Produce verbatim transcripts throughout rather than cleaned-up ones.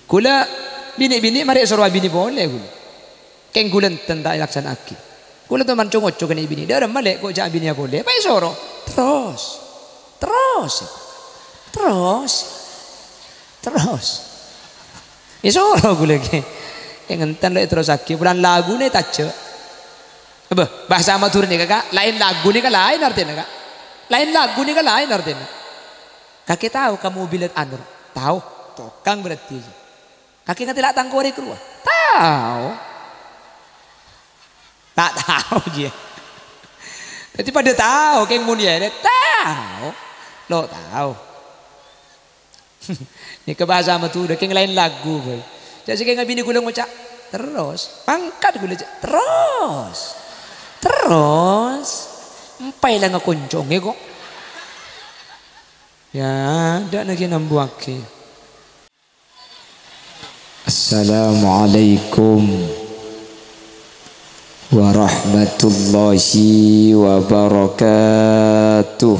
Kaulâ binè'-binè' marè èsoro abinè polè kaulâ. Kèng kaulâ enten ta' èlaksana'aghi. Kaulâ toman co-ngoco ka nè'-binè', "Dâ'remma, Lè', ko' jhâ' abinèya polè?" Pas èsoro. Terros. Terros. Terros. Terros. Èsoro kaulâ ghi. Kèng enten, Lè', èterrossaghi. Polana laguna ètajhâ'. Bâh, bhâsa Madhurâ nèka, Ka', laèn lagu nèka laèn artèna, Ka'. Laèn lagu nèka laèn artèna. Kakè tao ka mobil Anur? Tao. Tokang berarti. Kakè ngatèla' tang korè karowa? Tao. Ta' tao, jiyâ. Dhâddhi padâ tao, kèng mon iyâ, tao. Lo, tao. Nèka bhâsa Madhurâ, kèng laèn lagu, bhâi. Jhâ' sakènga binè kaulâ ngoca', "Terros." Mangkat kaulâ, jhâ', "Terros. Terros." Empèla ngakoncongè, ko'. Yâ, adâ' naghi nambuwaghi. Assalamualaikum warahmatullahi wabarakatuh.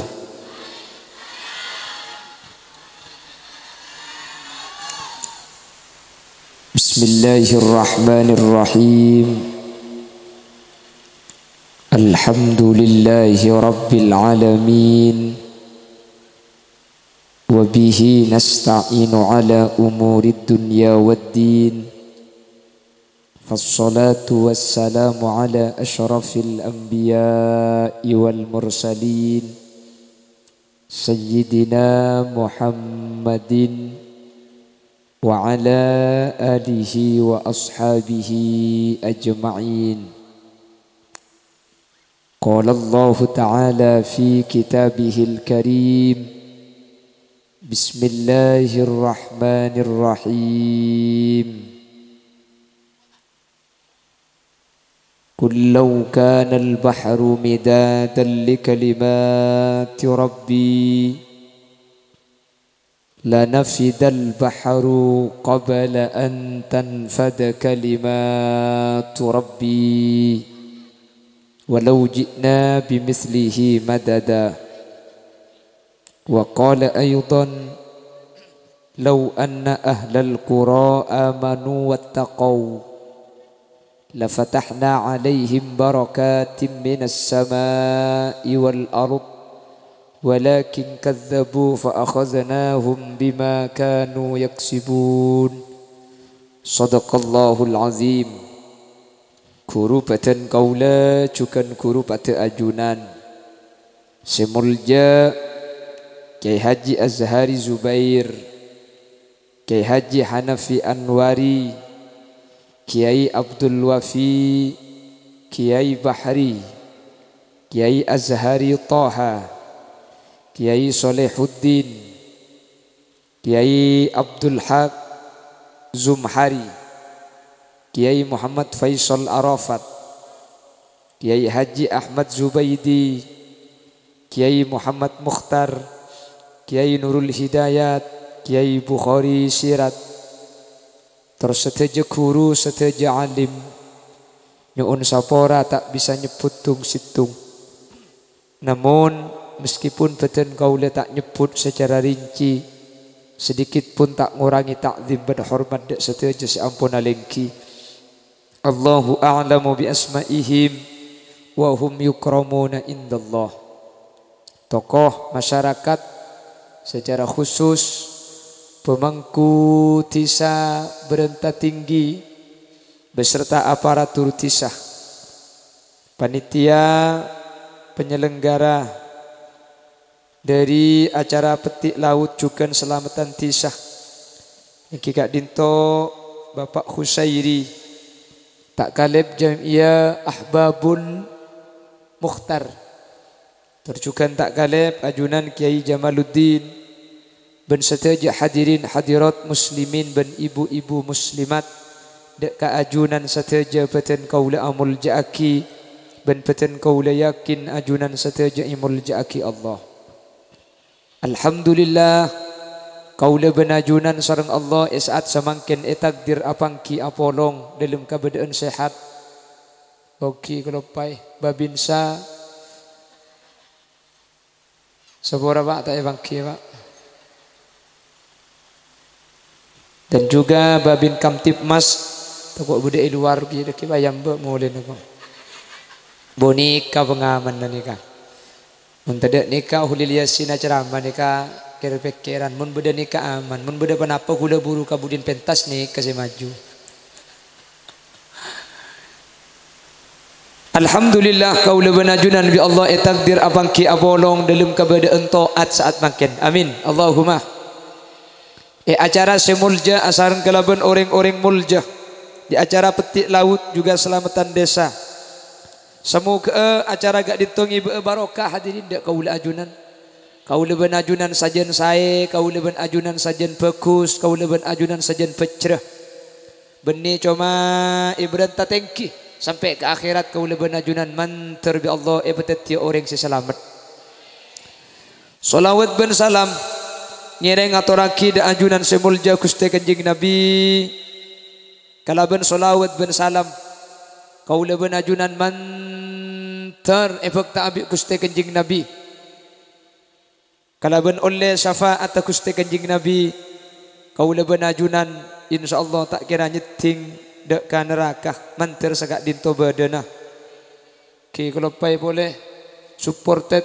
Bismillahirrahmanirrahim. Alhamdulillahi rabbil alamin. Wa bihi nasta'inu ala umurid dunya waddin. Fassalatu wassalamu ala asyrafil anbiya'i wal mursalin, Sayyidina Muhammadin wa ala alihi wa ashabihi ajma'in. Qala Allahu ta'ala fi kitabihil karim, Bismillahirrahmanirrahim. Qul law kanal bahru midadan li kalimati rabbi lanafidal bahru qabla an tanfada kalimatu rabbi walau ji'na bimithlihi madada. Wa qala aidan, law anna ahlal qura amanu wattaqau lafatahna alaihim barakatim minas sama'i wal ard, walakin kadzdzabu fa akhadznahum bima kanu yaksibun. Shadaqallahul azim. Ghuru bhâdhân kaulâ jhughân ghuru padâ ajunan sè molja Kyai Haji Azhari Zubair, Kyai Haji Hanafi Anwari, Kyai Abdul Wafi, Kyai Bahri, Kyai Azhari Toha, Kyai Solehuddin, Kyai Abdul Haq Zumhari, Kyai Muhammad Faisal Arafat, Kyai Haji Ahmad Zubaidi, Kyai Muhammad Mukhtar, Kyai Nurul Hidayat, Kyai Bukhari Sirat, tor sadhâjâ ghuru, sadhâjâ alim, nyo'on sapora ta' bisa nyebbhut tong-sèttong. Namon, meskipun bhâdhân kaulâ ta' nyebbhut sacara rinci, sedikit pun ta' ngorangè ta'zim bân hormat dâ' sadhâjâ sè ampon alèngghi. Allahu a'lamu bi asma'ihim wa hum yukramuna indallah. Tokoh masyarakat, secara khusus pemangku Dhisa Berenta Tinggi beserta aparatur dhisa. Panitia penyelenggara dhâri acara petik laut jhughân salameddhân dhisa. Èngghi ka'dinto Bapak Khusairi, Ta'kalèb Jam'iyah Ahbabul Mukhtar. Tor jhughân Ta'kalèb ajunan Kyai Jamaluddin, bân sadhâjâ hadirin hadirat muslimin bân ibu-ibu muslimat, dâ' ka ajunan sadhâjâ bhâdhân kaulâ amolja'aghi, bân bhâdhân kaulâ yakin ajunan sadhâjâ èmolja'aghi Allah. Alhamdulillah, kaulâ bân ajunan sareng Allah è sa'at samangkèn ètakdir apangghi apolong dâlem kabâdâ'ân sehat. Ogi kaloppaè, Babinsa. Sapora, Pak, ta' èpangghi, Pak. Dan juga Babin Kamtibmas, tako' bâdâ è luar ghi, dâgghi' payamma molèna ko'. Bonèka pangamanna nèka. Mon tadâ' nèka, Kholil Yasin acarama nèka kèr-pèkkèran. Mon bâdâ nèka aman. Mon bâdâ ponapa, kaulâ buru ka budin pentas nèka sè maju. Alhamdulillah, kaulâ bân ajunan bi' Allah ètakdir apangghi apolong dâlem kabâdâ'ân ta'at sa'at mangkèn. Amin. Allahumma. È acara sè molja asareng kalabân orèng-orèng molja, di acara Petik Laut juga Selamatan Desa. Samoghâ'â acara ka'dinto ngibâ'â barokah hadirin dâ' kaulâ ajunan. Kaulâ bân ajunan sajân saè, kaulâ bân ajunan sajân bhâghus, kaulâ bân ajunan sajân bhâjrâ. Bânnè coma èberrâ' tatèngghi, sampè' ka akhèrat kaulâ bân ajunan mandhâr bi' Allah èpadhâddhiyâ orèng sè salamet. Shalawat bân salam ngèrèng atorraghi dâ' ajunan sè molja Ghustè Kanjeng Nabi. Kalabân shalawat bân salam, kaulâ bân ajunan mandhâr èbhâkta bi' Ghustè Kanjeng Nabi. Kalabân ollè syafa'atta Ghustè Kanjeng Nabi, kaulâ bân ajunan, insyaallah, ta' kèra nyèddhing dâ' ka naraka, mandhâr saka'dinto bâdâna. Ghi kaloppaè polè, supported,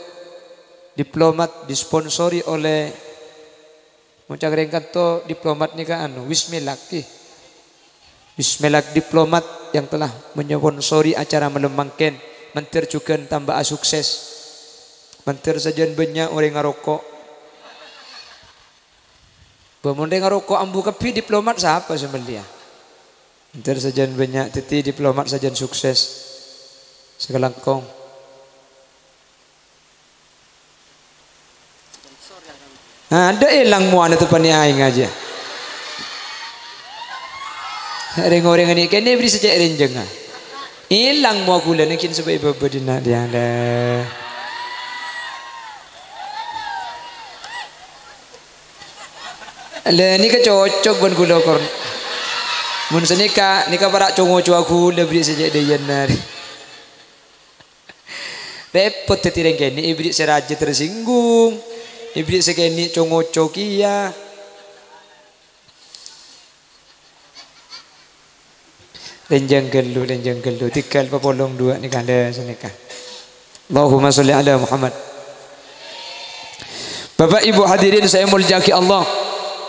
diplomat, disponsori oleh, mon ca'na rèng kanto diplomat nèka anu, Wismelak, ghi. Wismelak Diplomat yang telah menyponsori acara malem mangkèn, mandhâr jhughân tambâ'â sukses. Mandhâr sajân bânnya' orèng aroko'. Bâ, mon rèng aroko' ambu kabbhi, diplomat sapa sè mellèya? Mandhâr sajân bânnya', dhâddhi diplomat sajân sukses. Sakalangkong. Nah, adâ' èlang mowana teppa'na aèng ajâ. Rèng-orèng nèka kènè' bâri' sè cè' rènjhângnga. Èlang mowa ghulâ nèkin sabâ' è bâbâ dinna' dhiyâ, lè. Lè, nèka cocok bân ghulâ kor. Mon sanèka, nèka para' co-ngocowa ghulâ bâri' sè cè' dhâjâna. Rèpot dhâddhi rèng kènè', èbâri' sè rajâ tersinggung, èbâri' sè kènè' co-ngoco kèya. Lènjhâng ghâllu, lènjhâng ghâllu, tèngghâl papolong duwâ' nèka, lè, sanèka. Allahumma sholli ala Muhammad. Bapa' Ibu hadirin sè èmoljâ'aghi Allah,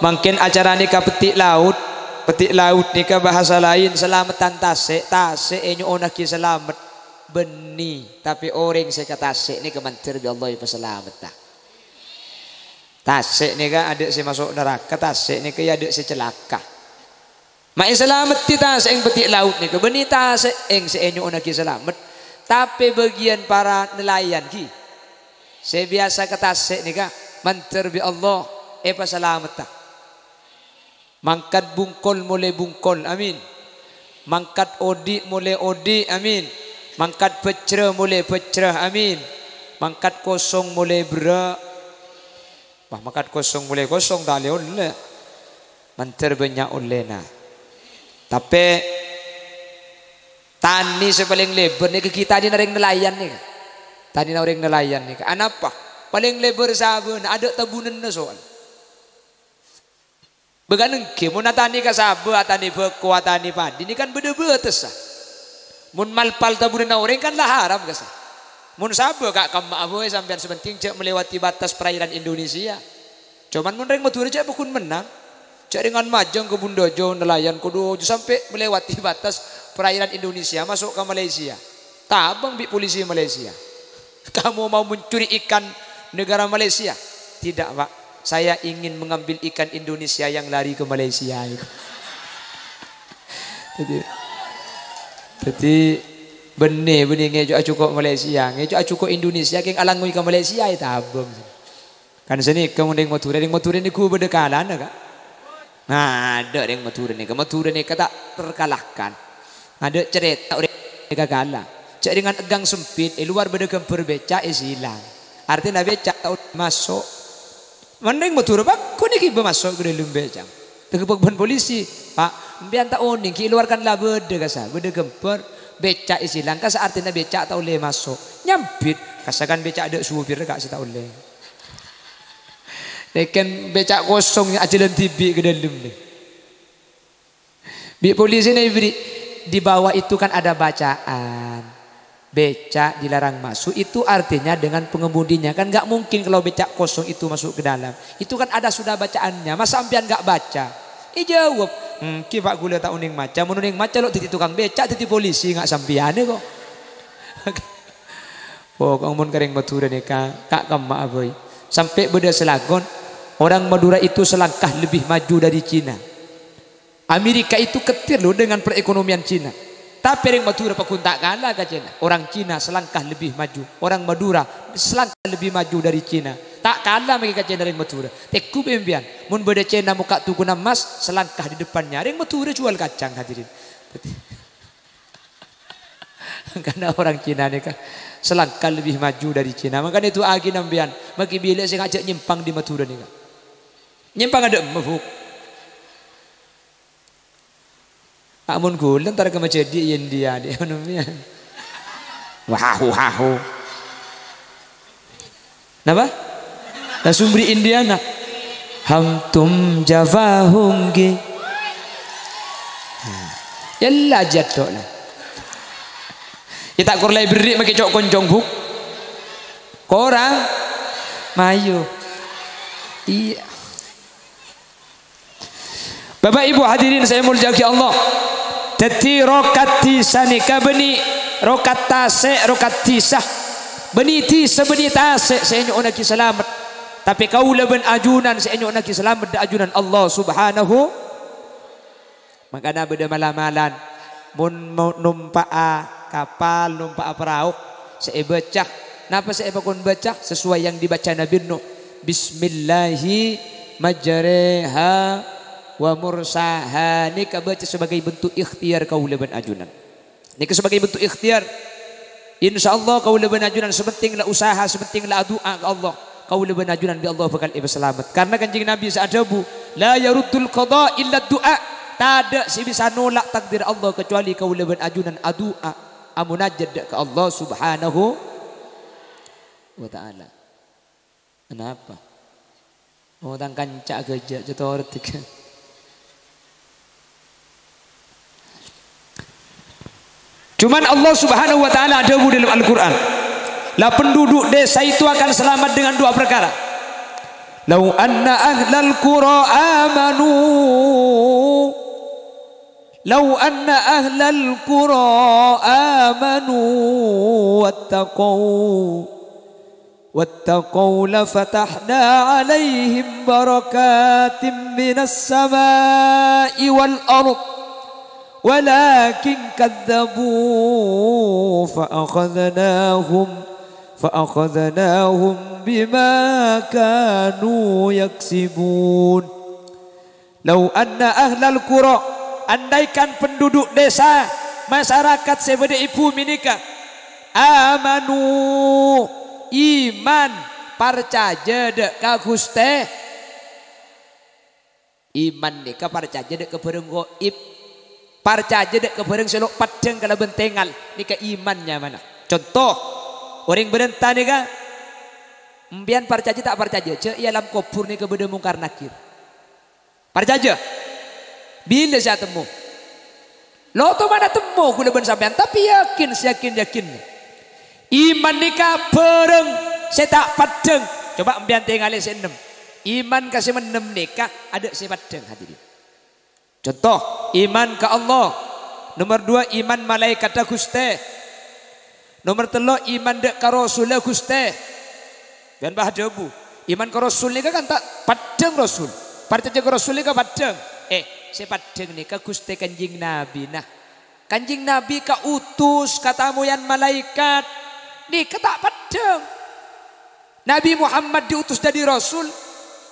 mangkèn acara nèka petik laut. Petik laut nèka bahasa laèn salameddhân tasè', tasè' ènyo'onnaghi salamet. Bânnè, tapè orèng sè èkatasè' nèka mandhâr bi' Allah èpasalametta. Tasè' nèka adâ' sè maso' naraka, tasè' nèka ya adâ' sè calaka. Ma' èsalameddhi tasè'èng petik laut nèka, bânnè tasè'èng sè ènyo'onnaghi salamet. Tapè bâgiyân para nelayan ghi, sè biyasa ka tasè' nèka, mandhâr bi' Allah èpasalametta. Mangkat bungkol molè bungkol, amin. Mangkat odi' molè odi', amin. Mangkat bhâjrâ molè bhâjrâ, amin. Mangkat kosong molè berrâ'. Wah, mangkat kosong molè kosong, ta' lè-ollè. Mandhâr bânnya' ollèna. Tapè, tanè sè palèng lèbâr nèka ghi tanèna orèng nelayan nèka. Tanèna orèng nelayan nèka. Anapa? Palèng lèbâr sabâna, adâ' tabunanna soal. Bâ kan ènggi, mon atanè ka sabâ, atanè bhâko, atanè padhi, nèka kan bâdâ bâtessa. Mon malpal tabunanna orèng kan la haram kassa. Mon sabâ ka' kamma'a bhâi sampèyan, sè pentèng jhâ' melewati batas perairan Indonesia. Coman mon rèng Madhurâ jhâ' pagghun mennang. Jhâ' rèngan majâng ka Bundajâu, nelayan kodhu jhâ' sampè' melewati batas perairan Indonesia, maso' ka Malaysia. Tabâng bi' polisi Malaysia. "Kamu mau mencuri ikan negara Malaysia?" "Tidak, Pak. Saya ingin mengambil ikan Indonesia yang lari ke Malaysia itu." Dhâddhi, dhâddhi bânnè, bânnè ngèco' ajuko' Malaysia, ngèco' ajuko' Indonesia, kèng alangngoi ka Malaysia, ètabâng. Kan sanèka mon rèng Madhurâ, rèng Madhurâ nèko bâdâ kalana, Ka'? Nah, adâ' rèng Madhurâ nèka, Madhurâ nèka ta' terkalahkan. Adâ' carèta orèng nèka kala. Jhâ' rèngan è gang sempit, è luar bâdâ ghâmbhâr bèca', èsilang. Artèna bèca' ta' ollè maso'. Mon rèng Madhurâ pagghun èghibâ maso' ka dâlem bèca'. Tèghâbâk bân polisi, "Pak, empèyan ta' onèng, ghi' è luar kan la bâdâ kassa, bâdâ ghâmbhâr bèca' èsilang, kassa artèna bèca' ta' ollè maso'." Nyambit, "Kassa kan bèca' adâ' supirra, Ka', sè ta' ollè." Nèkèn bèca' kosong ajhâlân dhibi' ka dâlem, nè. Bi' polisina èberri', di bawah itu kan ada bacaan. Beca dilarang masuk, itu artinya dengan pengemudinya. Kan nggak mungkin kalau beca kosong itu masuk ke dalam. Itu kan ada sudah bacaannya. Masa sampeyan nggak baca? Èjâwâb, "Ènggi, Pak, ghulâ ta' onèng maca. Mon onèng maca, lo' dhâddhi tokang beca, dhâddhi polisi, nga' sampeyan, kok." Pokok mon ka rèng Madhurâ nèka, ka' kemma'a, boy. Sampè' bâdâ sè lakon, orang Madura itu selangkah lebih maju dari Cina. Amerika itu ketir, loh, dengan perekonomian Cina. Tapi rèng Madhurâ paggun ta' kala ka Cina. Orang Cina selangkah lebih maju. Orang Madura selangkah lebih maju dari Cina. Ta' kala mangkèn ka Cina rèng Madhurâ. Tèngghu bi' sampèyan. Mon bâdâ Cina mokka' tokona emmas, selangkah di depannya. Rèng Madhurâ jual kacang, hadirin. Karena orang Cina nèka selangkah lebih maju dari Cina. Makanya du'aaghi sampèyan, mangkèn bilâ sè ngajhâk nyèmpang di Madhurâ nèka. Nyèmpang adâ' emma, Bu. Amun ghulâ entar ka majâdi' è India, dhi', ngono mèyan. Wahu, hahu. Napa? La Sumbri Indiana. Hamtum jafahum gi. Yella jaddo' la. Ya ta' kor la èberri' makè co'-koncong, Bu. Korang mayu. Iyâ. Bapak Ibu hadirin sè èmoljâ'aghi Allah. Dhâddhi rokat dhisa nèka bânnè rokat tasè', rokat dhisa. Bânnè dhisa, bânnè tasè' sè ènyo'onnaghi salamet. Tapè kaulâ bân ajunan sè ènyo'onnaghi salamet dâ' ajunan Allah Subhanahu. Mangkana bâdâ mala-malan. Mon mo-, nompa'a kapal, nompa'a parao, sè èbâca. Napa sè èpakon bâca? Sesuai yang dibaca Nabi Nuh. "Bismillahi majreha wa mursaha." Nèka bâca sebagai bentuk ikhtiar kaulâ bân ajunan. Nèka sebagai bentuk ikhtiar. Insyaallah kaulâ bân ajunan sè pentèng la usaha, sè pentèng la adu'a ka Allah. Kaulâ bân ajunan bi' Allah bhâkal èpasalamet. Karna Kanjeng Nabi sè adhâbu, "La yaruddul qada illa du'a." Tadâ' sè bisa nolak takdir Allah kecuali kaulâ bân ajunan adu'a, amonajat dâ' ka Allah Subhanahu wa Ta'ala. Anapa? Oh, tang kanca ghâjâ', cè' torot dhika. Cuman Allah Subhanahu wa Ta'ala adhâbu dalam Al-Qur'an, "La penduduk desa itu akan selamat dengan dua perkara. Lau anna ahlal qura amanu, lau anna ahlal qura amanu wattaqau." واتقوا لفتحنا عليهم بركات من السماء والأرض ولكن كذبوا فأخذناهم فأخذناهم بما كانوا يكسبون. Lau anna ahlal qura, andaikan penduduk desa, masyarakat sè bâdâ è bhumè nèka, amanu, iman, parcajâ dâ' ka Ghustè. Iman nèka parcajâ dâ' ka bhârâng ghaib. Parcajâ dâ' ka bhârâng sè lo' peddhâng kalabân tèngal. Nèka iman nyamana. Conto, orèng bârânta nèka, empèyan parcajâ ta' parcajâ, jâ' è alam kobhur nèka bâdâ Mungkar Nakir. Parcajâ. Bilâ sè atemmo? Lo' tomana temmo kaulâ bân sampèyan, tapè yakin, sè yakin-yakin. Iman nèka bhârâng sè ta' peddhâng. Coba empèyan tèngalè sè ennem. Iman ka sè ennem nèka adâ' sè peddhâng, hadirin. Conto, iman ka Allah. Nomor dua, iman malaèkatta Ghustè. Nomor tello', iman dâ' ka Rasulla Ghustè. Bân bâ adhâbu, iman ka Rasul nèka kan ta' peddhâng Rasul. Parcajâ ka Rasul nèka peddhâng. Eh, sè peddhâng nèka Ghustè Kanjeng Nabi. Nah, Kanjeng Nabi kautus katamoyan malaèkat. Nèka ta' peddhâng. Nabi Muhammad diutus dhâddhi Rasul,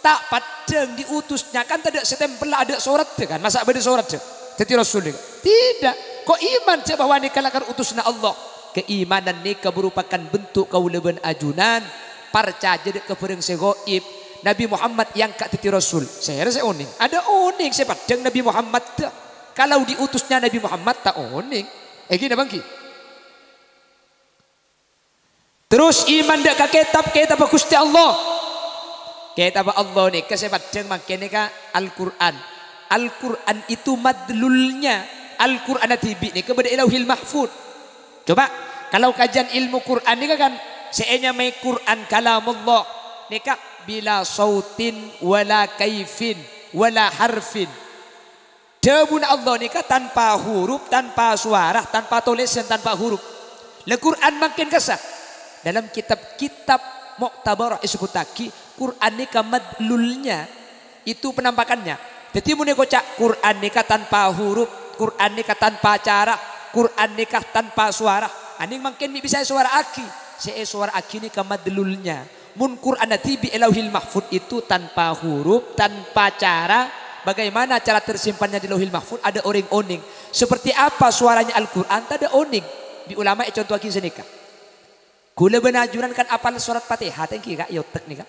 ta' peddhâng diutusnya, kan tadâ' sè tempel, adâ' soraddhâ kan, masa' bâdâ soraddhâ dhâddhi Rasul nèka? Tidak. Ko' iman jâ' bahwa nèka lakar utusna Allah. Keimanan nèka merupakan bentuk kaulâ bân ajunan parcajâ dâ' ka bhârâng sè ghaib. Nabi Muhammad èangka' dhâddhi Rasul. Sèra sè onèng? Adâ' onèng sè peddhâng Nabi Muhammad. Kalau diutusnya Nabi Muhammad, ta' onèng. Èngghi napa èngghi? Terros iman dâ' ka kètab-kètabbhâ Ghustè Allah. Kètabbhâ Allah nèka sè peddhâng mangkèn nèka Al-Qur'an. Al-Qur'an itu madlulnya. Al-Qur'an dhibi' nèka bâdâ è Lauhil Mahfud. Coba, kalau kajian ilmu Qur'an nèka kan, sè ènyamaè Qur'an kalamullah. Nèka bila sautin, wala kaifin, wala harfin. Dhâbuna Allah nèka tanpa huruf, tanpa suara, tanpa tolèsan, tanpa huruf. La Qur'an mangkèn kassa. Dalam kitab-kitab Mu'tabarah èsebbhuttaghi, Qur'an nèka madlulnya, itu penampakannya. Dhâddhi, mon èkoca' Qur'an nèka tanpa huruf, Qur'an nèka tanpa cara, Qur'an nèka tanpa suara, anèng mangkèn mè' bisa èsowara'aghi. Sè èsowara'aghi nèka madlulnya. Mon Qur'anna dhibi' è Lauhil Mahfud itu tanpa huruf, tanpa cara, bagaimana cara tersimpannya di Lauhil Mahfud? Adâ' orèng onèng. Seperti apa suaranya Al-Qur'an? Tadâ' onèng. Bi' ulama èconto'aghi sanèka. Ghulâ bân ajunan kan apal sorat Fatihah, ta' ènggi, Ka', è otek nèka.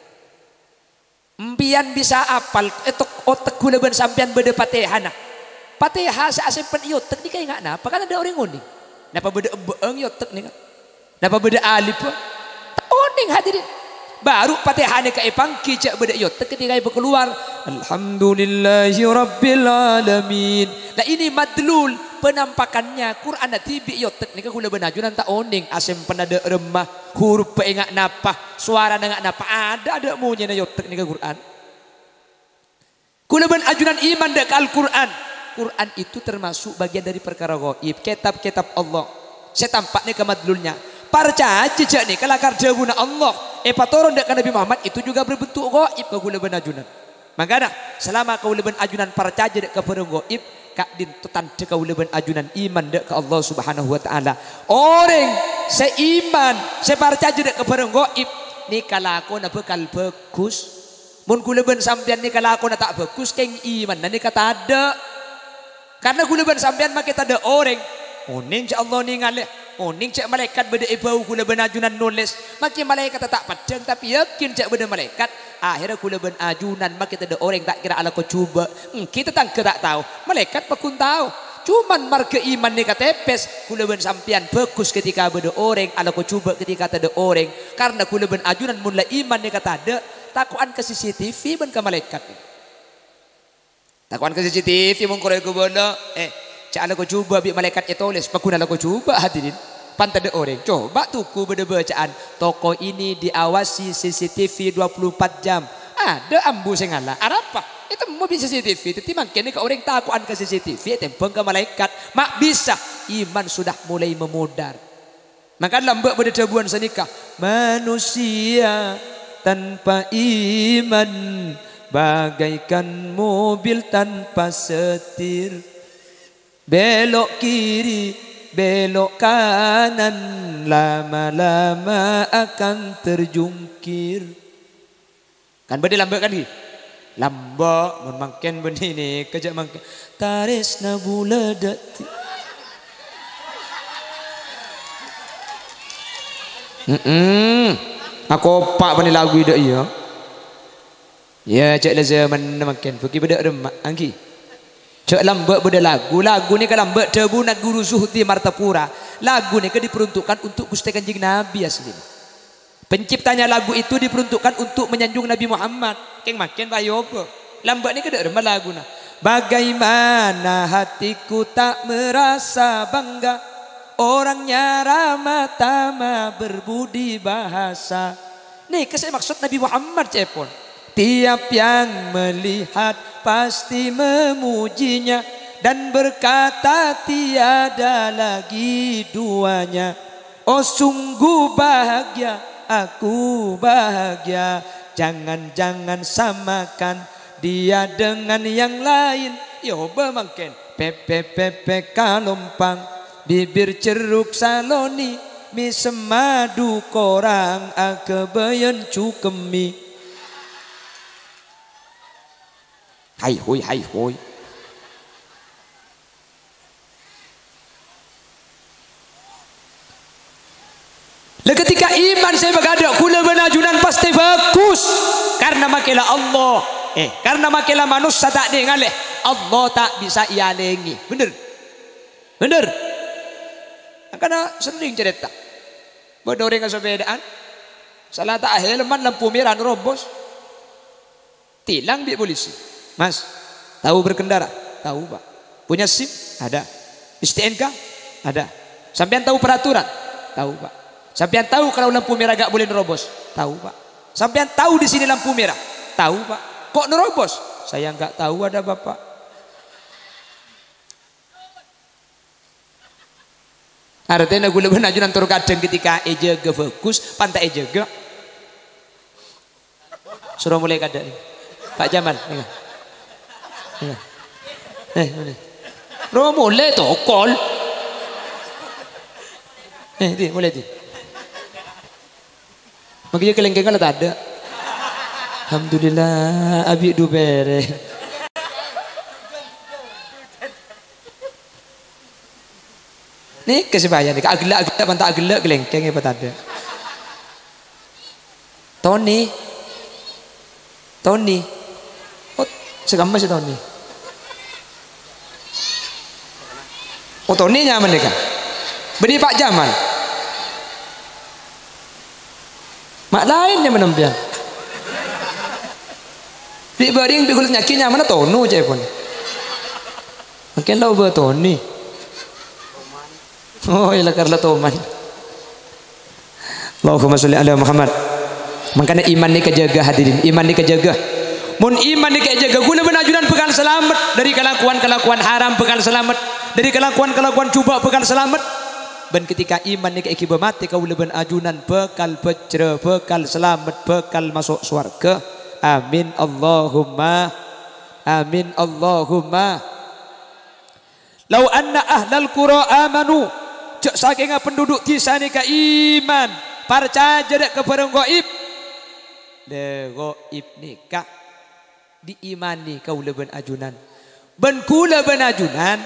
Empèyan bisa apal, è tok-, otek ghulâ bân sampèyan bâdâ Fatihana. Fatihah sè asempen è otek nèka enga' napa? Kan adâ' orèng onèng. Napa bâdâ ebbâ'âng è otek nèka? Napa bâdâ alif? Ta' onèng, hadirin. Baru Fatihah nèka èpangghi jhâ' bâdâ è otek ketika èpakalowar, "Alhamdulillahirabbil alamin." Nah, ini madlul, penampakannya Qur'anna dhibi' è otek nèka ghulâ bân ajunan ta' onèng, asempenna dâ' remma, huruffa enga' napa, sowarana enga' napa, adâ', adâ' monyèna è otek nèka Qur'an. Ghulâ bân ajunan iman dâ' ka Al-Qur'an. Qur'an itu termasuk bagian dari parkara ghaib, kètab-kètab Allah. Sè tampa' nèka madlulnya. Parcajâ jhâ' nèka lakar dhâbuna Allah, èpatoron dâ' ka Nabi Muhammad, itu juga berbentuk ghaib ka ghulâ bân ajunan. Mangkana, salama kaulâ bân ajunan parcajâ dâ' ka bhârâng ghaib, ka'dinto tandhâ kaulâ bân ajunan iman dâ' ka Allah Subhanahu wa Ta'ala. Orèng sè iman, sè parcajâ dâ' ka bhârâng ghaib, nèka lakona bhâkal bhâghus. Mon ghulâ bân sampèyan nèka lakona ta' bhâghus, kèng imanna nèka tadâ'. Karna ghulâ bân sampèyan makè tadâ' orèng. Onèng jhâ' Allah nèngalè, onèng jhâ' malaèkat bâdâ è bâu ghulâ bân ajunan nolès. Makè malaèkatta ta' peddhâng, tapè yakin jhâ' bâdâ malaèkat. Ahèrra ghulâ bân ajunan makè tadâ' orèng ta' kèra alako jhubâ'. Ènggi tatangghâ ta' tao, malaèkat pagghun tao. Coma marghâ iman nèka tèpès, ghulâ bân sampèyan bhâghus ketika bâdâ orèng alako jhubâ' ketika tadâ' orèng. Karna ghulâ bân ajunan mon la iman nèka tadâ', tako'an ka C C T V bân ka malaèkat. Tako'an ka C C T V mon koro èkobâlâ, eh, jhâ' alako jhubâ' bi' malaèkat ètolès, pagghun alako jhubâ', hadirin. Pan tadâ' orèng. Coba' toko bâdâ bâcaan, "Toko ini diawasi C C T V dua puluh empat jam." Adâ' ambu sè ngala'. Arapa? Ètemmo bi' C C T V. Dhâddhi mangkèn nèka orèng tako'an ka C C T V, ètèmbhâng ka malaèkat. Ma' bisa, iman sudah mulai memudar. Maka lambâ' bâdâ dhâbuwân sanèka, "Manusia tanpa iman bagaikan mobil tanpa setir. Belok kiri, belok kanan, lama-lama akan terjungkir." Kan bâdâ lambâ' kan, ghi? Lambâ', mon mangkèn bânnè nèka jhâ' mangkèn. Tarèsna bulâ dâ' ti-, Mm-mm. Akopa' bânnè lagu dâ' iyâ. Iyâ, jhâ' la jhâmanna mangkèn. Bâgi bâdâ remma, angghi. Jhâ' lambâ' bâdâ lagu. Lagu nèka lambâ' dhâbuna Guru Zuhdi Martapura. Lagu nèka diperuntukkan untuk Ghustè Kanjeng Nabi aslina. Penciptanya lagu itu diperuntukkan untuk menyanjung Nabi Muhammad. Kèng mangkèn, Pak, ayo, apa? Lambâ' nèka dâ' remma laguna. Bagaimana hatiku tak merasa bangga, orangnya ramah tamah berbudi bahasa. Nèka sè maksud Nabi Muhammad, ca'èpon. Tiap yang melihat pasti memujinya dan berkata, "Tiada lagi duanya." Oh, sungguh bahagia, aku bahagia. Jangan-jangan samakan dia dengan yang lain. Iyâ, obâ mangkèn. Pèpè, pèpè kalompang, bibir cerruk saloni, mèsem madu korang, aghâbâyân cukemmi. Hai hoi, hai hoi. Lah, ketika iman sè èpaghâdhâ' kaulâ bân ajunan pastè bhâghus. Karna makè la Allah. Eh, karna makè la manossa ta' nèngalè. Allah ta' bisa èalèngè. Bhender? Bhender? Mangkana serrèng carèta. Bâdâ orèng asapèdaan. Sala ta' ahèlman lampu mèra narobos. Tilang bi' polisi. "Mas, Tahu berkendara? Tahu, Pak. Punya SIM? Ada. STNK? Ada. Sampeyan tahu peraturan? Tahu, Pak. Sampeyan tahu kalau lampu merah gak boleh nerobos? Tahu, Pak. Sampeyan tahu di sini lampu merah? Tahu, Pak. Kok nerobos? Saya nggak tahu, ada Bapak. Artèna ghulâ bân ajunan tor kadhâng ketika èjâgâ bhâghus, panta èjâgâ. Soro molè kadhâ', nèng. Pak Jamal, nèng. Nèng. Eh, molè. Ro molè tokol. Eh, di, molè di. Mangkèn iyâ kalèngkèngnga la tadâ'. Alhamdulillah, abi' du pèrèng. Nèka sè bahaya nèka, aghellâ'-aghellâ' bân ta' aghellâ' kalèngkèng èpatadâ'. Toni. Toni. Oh, sè kamma sè Toni. Oh, Toni nyamana nèka. Bânnè Pak Jamal. Ma' laèn nyamana sampèyan. Bi' bâreng bi' ghulâ nyakè nyamana Tono ca'èpon. Mangkèn la obâ Toni. Oh, iyâ la karla toman. Allahumma sholli ala Muhammad. Mangkana iman nèka jâgâ, hadirin. Iman nèka jâgâ. Mon iman nèka èjâgâ, ghulâ bân ajunan bhâkal salamet dâri kalakowan-kalakowan haram, bhâkal salamet dâri kalakowan-kalakowan jhubâ', bhâkal salamet. Bân ketika iman nèka èghibâ matè, kaulâ bân ajunan bhâkal bhâjrâ, bhâkal salamet, bhâkal maso' sowarghâ. Amin, Allahumma amin, Allahumma. "Lau anna ahlal qura amanu," jâ' sakènga penduduk dhisa nèka iman, parcajâ dâ' ka bhârâng ghaib. Lè, ghaib nèka diimani kaulâ bân ajunan. Bân ghulâ bân ajunan,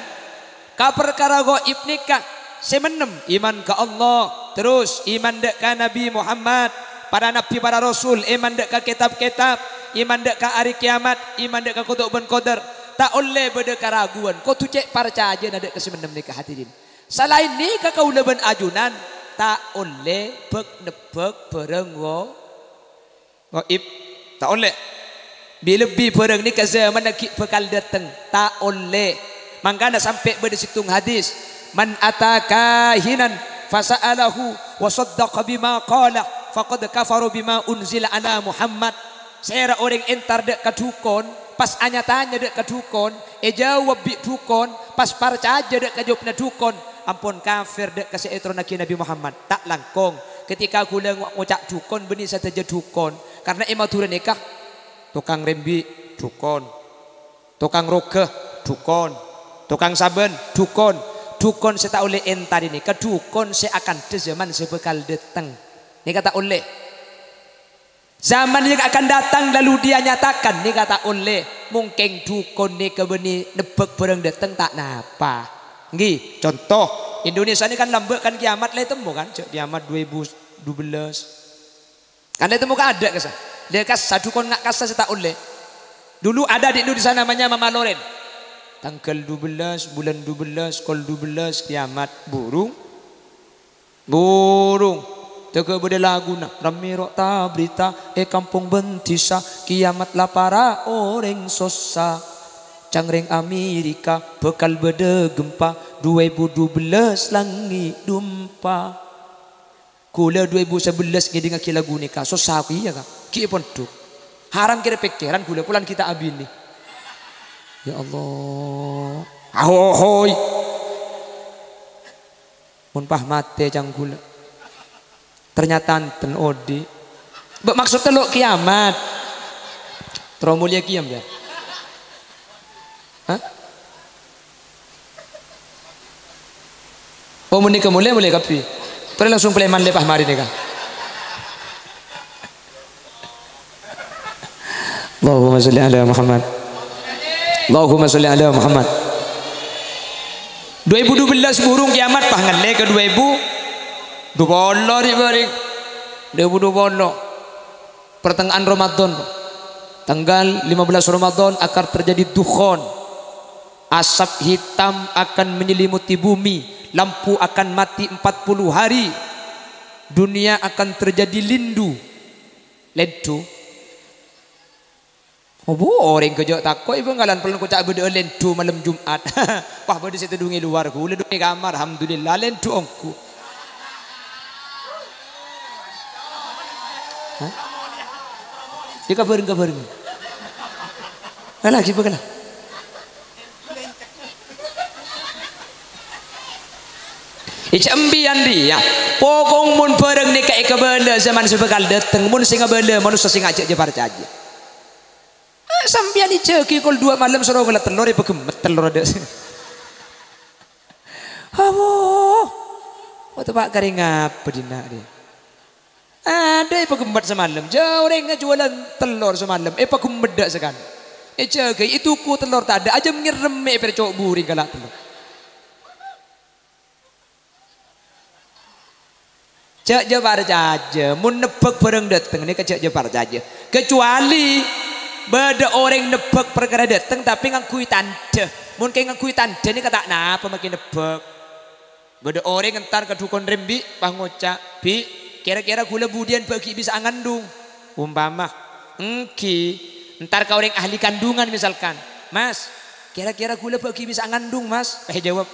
ka parkara ghaib nèka sè mennèm, iman ka Allah, terros iman dâ' ka Nabi Muhammad, para nabbhi, para rasul, iman dâ' ka kètab-kètab, iman dâ' ka arè kèyamat, iman dâ' ka qada bân qadar. Ta' ollè bâdâ karaguwan, kodhu cè' parcajâna dâ' ka sè mennèm nèka, hadirin. Salaèn nèka kaulâ bân ajunan ta' ollè bhâk-nebbhâk bhârâng gha-, ghaib. Ta' ollè. Bi-, lebbi bhârâng nèka jhâmanna ghi' bhâkal dâteng. Ta' ollè. Mangkana sampè' bâdâ sèttong hadis, "Man ata kahinan fasa'alahu wa saddaqa bima qala, faqad kafara bima unzila ala Muhammad." Sèra orèng entar dâ' ka dhukon, pas anya-tanya dâ' ka dhukon, èjâwâb bi' dhukon, pas parcajâ dâ' ka jâwâbbhâ dhukon, ampon kafir dâ' ka sè ètoronnaghi Nabi Muhammad. Ta' langkong, ketika ghulâ ngo-, ngoca' dhukon, bânnè sadhâjâ dhukon. Karna è Madhurâ nèka, tokang rembi', dhukon. Tokang roghâ, dhukon. Tokang sabân, dhukon. Dhukon sè ta' ollè èntarè nèka dhukon sè akantha jhâman sè bhâkal dâteng. Nèka ta' ollè. Zaman yang akan datang lalu dia nyatakan, nèka ta' ollè. Mongkèng dhukon nèka bânnè nebbhâk bhârâng dâteng ta' napa. Ènggi, conto, Indonesia nèka kan lambâ' kan kiamat la ètemmo kan, jâ' kiamat dua ribu dua belas. Kan la ètemmo kaadâ' kassa. Lè kassa, dhukon nga' kassa sè ta' ollè. Dulu ada di Indonesia namanya Mama Loren. Tangghâl dua belas, bulân dua belas, kol dua belas, kiamat. Burung. Burung. Tèghâ bâdâ laguna. Rammè ro' ta-, berita è kampong bân dhisa, kiamat la para' orèng sossa. Ca'na rèng Amerika bhâkal bâdâ gempa, dua ribu dua belas langngè' dumpa. Ghulâ dua ribu sebelas ngèdingngaghi lagu nèka, sossa kèya, Ka'. Ghi' pondhuk. Haram kèra pèkkèran ghulâ, polana ghi' ta' abinè. Ya Allah. Ahohoy. Mon pas matè ca'na ghulâ. Ternyata enten odi'. Bâ' maksodda lo' kiamat. Terro molèya kèya, ya. Hah? Oh, mon nèka molè, molè kabbhi. Torè langsung palèman lèbâ marè nèka. Allahumma sholli ala Muhammad. Allahumma sholli ala Muhammad. Dua ribu dua belas burung kiamat, pas ngallè ka dua ribu dua puluh, ri' bâri'. Dua ribu dua puluh. Pertengahan Ramadan, tanggal lima belas Ramadan akan terjadi dukhon. Asap hitam akan menyelimuti bumi, lampu akan mati empat puluh hari, dunia akan terjadi lindu, lèndhu. Apa orèng ghâjâ' tako', è Bhângkalan polana koca' bâdâ'â lèndhu malem Jum'at. Wah, bâdâ sè tèdung è lowar, ghulâ tèdung è kamar, alhamdulillah, lèndhu ongghu. Hah? Yâ, kabhâreng-kabhâreng. Alah, ghibâ kala. È, jhâ' empèyan rèya, pokok mon bhârâng nèka èkabâlâ jhâman sè bhâkal dâteng, mon sè ngabâlâ manossa sè ngajhâk jhâ' parcajâ. Ah, sampèyan èjhâghi kol duwâ' malem soro ngala' tellor, èpaghemmet tellor adâ'. Awo, kok teppa' karè ngapa dinna' rè? Adâ' èpaghemmet samalem, jhâ' orèng ngajuwâlân tellor samalem, èpaghemmet dâ' sakalè. Èjhâgâi, ètoko tellor tadâ', ajâm ngèrèmmè pèr co' burèng kala' tellor. Jhâ' jhâ' parcajâ, mon nebbhâk bhârâng dâteng nèka jhâ' jhâ' parcajâ. Kecuali bâdâ orèng nebbhâk parkara dâteng tapè ngangghuy tandhâ. Mon kèng ngangghuy tandhâ nèka ta' napa makè nebbhâk. Bâdâ orèng entar ka dhukon rembi', pas ngoca', "Bi', kèra-kèra ghulâ budiyân bâ' ghi' bisa'a ngandung?" Umpama, "Èngghi." Entar ka orèng ahli kandungan misalkan, "Mas, kèra-kèra ghulâ bâ' ghi' bisa'a ngandung, Mas?" Pas èjâwâb,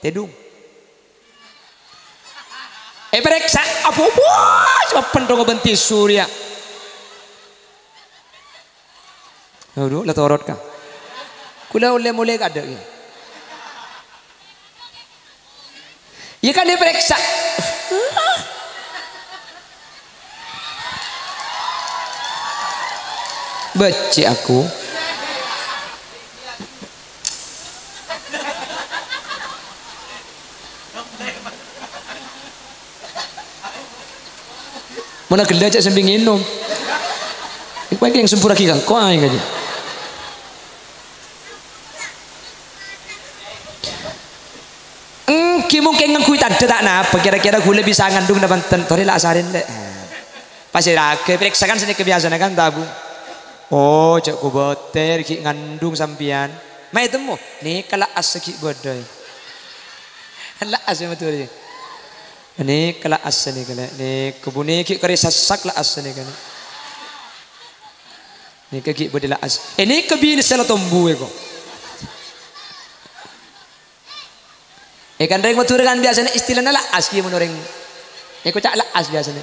"Tèdung." Èparèksa, apa, wah, cuma penthong bân tisu rèya. Aduh, la torot ka. Ghulâ ollè molè kadâ' yâ. Yâ kan èparèksa. Bâcè' aku. Mon aghellâ' jhâ' sambi ngènom. Èkowa kèng sempurraghi ka engko' aèng kajâ. Èngghi mungkin ngangghuy tandhâ ta' napa, kèra-kèra ghulâ bisa ngandung napa enten. Torè la' asarèn, Lè'. Pas èraghâ, èparèksakan sanèka biyasana kan, tabu. Oh, jhâ' kobâtèr ghi' ngandung sampèyan. Mayu temmo, nèka la'as ghi' bâdâ. La'as yâ, mator yâ. Nèka la'as nèka, Lè'. Nèka bunè ghi' karè sassak la'as nèka, Lè'. Nèka ghi' bâdâ la'as. Eh, nèka binè sè la tombu èko. Eh, kan rèng Madhurâ kan biyasana istilana la'as kèya mon orèng. Èkoca' la'as biyasana.